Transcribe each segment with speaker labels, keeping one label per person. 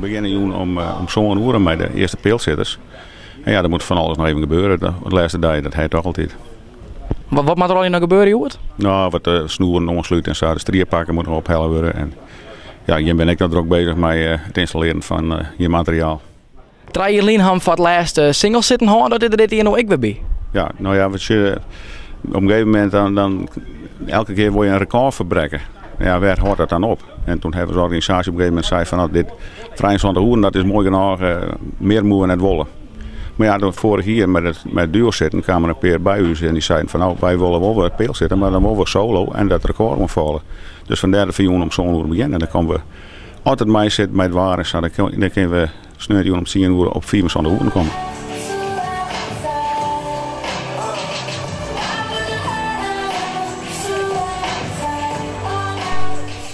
Speaker 1: begjinne jûn om om sân oere mei de earste pealsitters. En ja, der moat fan alles noch even gebeure. De lêste dei, dat ha je toch altyd.
Speaker 2: Wat, wat moat der allegear noch gebeure hjoed?
Speaker 1: Nou, wat de snoeren oanslute en sa. De striepakken moatte noch ophelle wurde. En ja, jim binne ek noch drok bezich mei it ynstallearen fan jim materiaal.
Speaker 2: Trije jier lyn ha we foar it lêst single sitten hân, dat is der dit jier no ek wer by.
Speaker 1: Ja, no ja, we sjogge op in gegeven momint dan, dan elke kear wol je in rekôr ferbrekke. Ja, wêr hâldt dat dan op? En toen hawwe we as organisaasje op in gegeven momint sei fan, no, dit 73 oeren, dat is moai genôch, mear moatte we net wolle. Mar ja, foarich jier mei it, mei it duo sitten kamen in pear by ús en dy seiden fan, no, wy wolle wol wer peal sitte, mar dan wol we solo en dat rekôr oanfalle. Dus fandêr dat we jûn om sân oere begjinne en dan komme we, as it mei sit mei it waar en sa, dan kinne we sneontejûn om tsien oere op 75 oeren komme.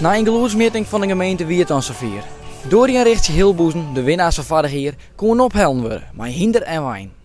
Speaker 2: Nei in gelûdsmjitting fan de gemeente wie it dan safier. Dorian Richtsje Hilboezen, de winnaars fan foarich jier, koenen ophellen wurde mei hynder en wein.